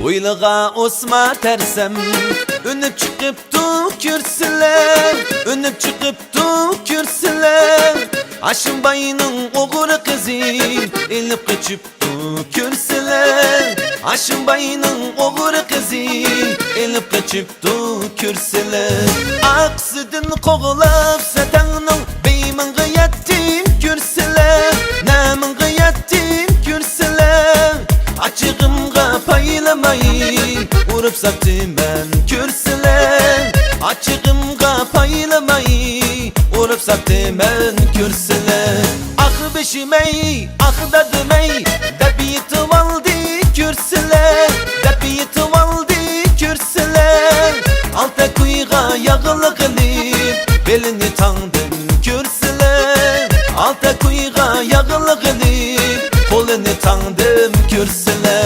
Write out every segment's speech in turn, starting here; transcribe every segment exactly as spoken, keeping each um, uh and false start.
ھويلىغا ئوسما تەرسەم، ئۈنۈپ چىقىپتۇ كۆرسىلە، ئۈنۈپ چىقىپتۇ كۆرسىلە. ھاشىم باينىڭ ئوغرى قىزى ئېلىپ قېچىپتۇ كۆرسىلە. ھاشىم باينىڭ ئوغرى قىزى ئېلىپ قېچىپتۇ كۆرسىلە. ئاقسىدىن قوغلاپ سەتەڭنىڭ بېيىمىڭغا يەتتىم كۆرسىلە، نەمىڭغە يەتتىم كۆرسىلە. ئاچچىقىمغا پايلىماي ئۇرۇپ ساپتىمەن كۆرسىلە. ئاچچىقىمغا پايلىماي ئۇرۇپ ساپتىمەن كۆرسىلە. ئاق بېشىمەي، ئاق دادىمەي دەپ يېتىۋالدى كۆرسىلە، دەپ يېتىۋالدى كۆرسىلە. ئالتە كويغا ياغلىق ئېلىپ بېلىنى تاڭدىم كۆرسىلە. ئالتە كويغا ياغلىق ئېلىپ قولىنى تاڭدىم كۆرسىلە.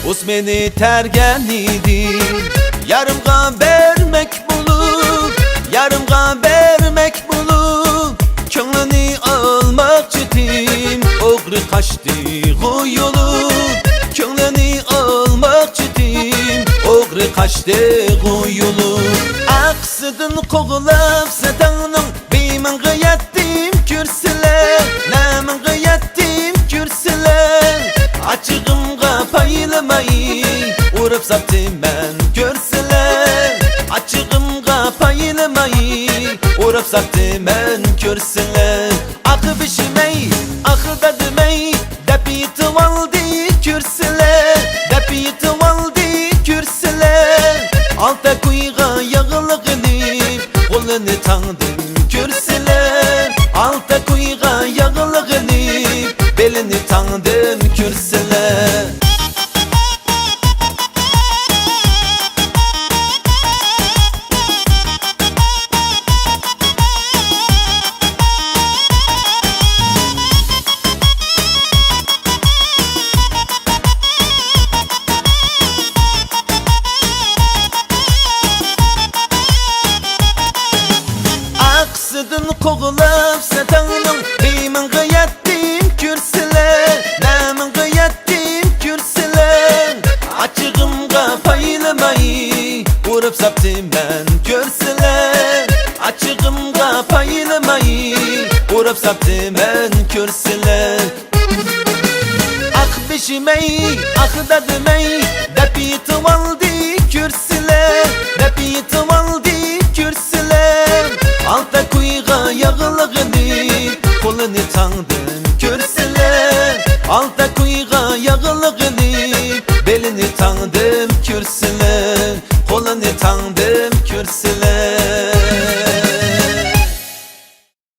ئۇس مېنى تەرگەن ئىدى، يارىمغا بەرمەك بولۇپ، يارىمغا بەرمەك بولۇپ، كۆڭلىنى ئالماقچىتىم، ئوغرى قاچتى غۇيۇلۇپ. كۆڭلىنى ئالماقچىتىم، ئوغرى قاچتى غۇيۇلۇپ. ئاقسىدىن قوغلاپ سەتەڭنىڭ بېيىمىڭغا يەتتىم كۆرسىلە، نەمىڭغە يەتتىم كۆرسىلە. ئاچچىقىمغا پايلىماي ئۇرۇپ ساپتىمەن كۆرسىلە. ئاچچىقىمغا پايلىماي ئۇرۇپ ساپتىمەن كۆرسىلە. ئاق بېشىمەي، ئاق دادىمەي دەپ يېتىۋالدى كۆرسىلە، دەپ يېتىۋالدى كۆرسىلە. ئالتە كويغا ياغلىق ئېلىپ قولىنى تاڭدىم كۆرسىلە. ئالتە كويغا ياغلىق ئېلىپ بېلىنى تاڭدىم كۆرسىلە. ئاقسىدىن قوغلاپ سەتەڭنىڭ بېيىمىڭغا يەتتىم كۆرسىلە، نەمىڭغە يەتتىم كۆرسىلە. ئاچچىقىمغا پايلىماي ئۇرۇپ ساپتىمەن كۆرسىلە. ئاچچىقىمغا پايلىماي ئۇرۇپ ساپتىمەن كۆرسىلە. ئاق بېشىمەي، ئاق دادىمەي دەپ يېتىۋالدى كۆرسىلە، دەپ يېتىۋالدى كۆرسىلە. ئالتە كويغا ياغلىق ئېلىپ قولىنى تاڭدىم كۆرسىلە. ئالتە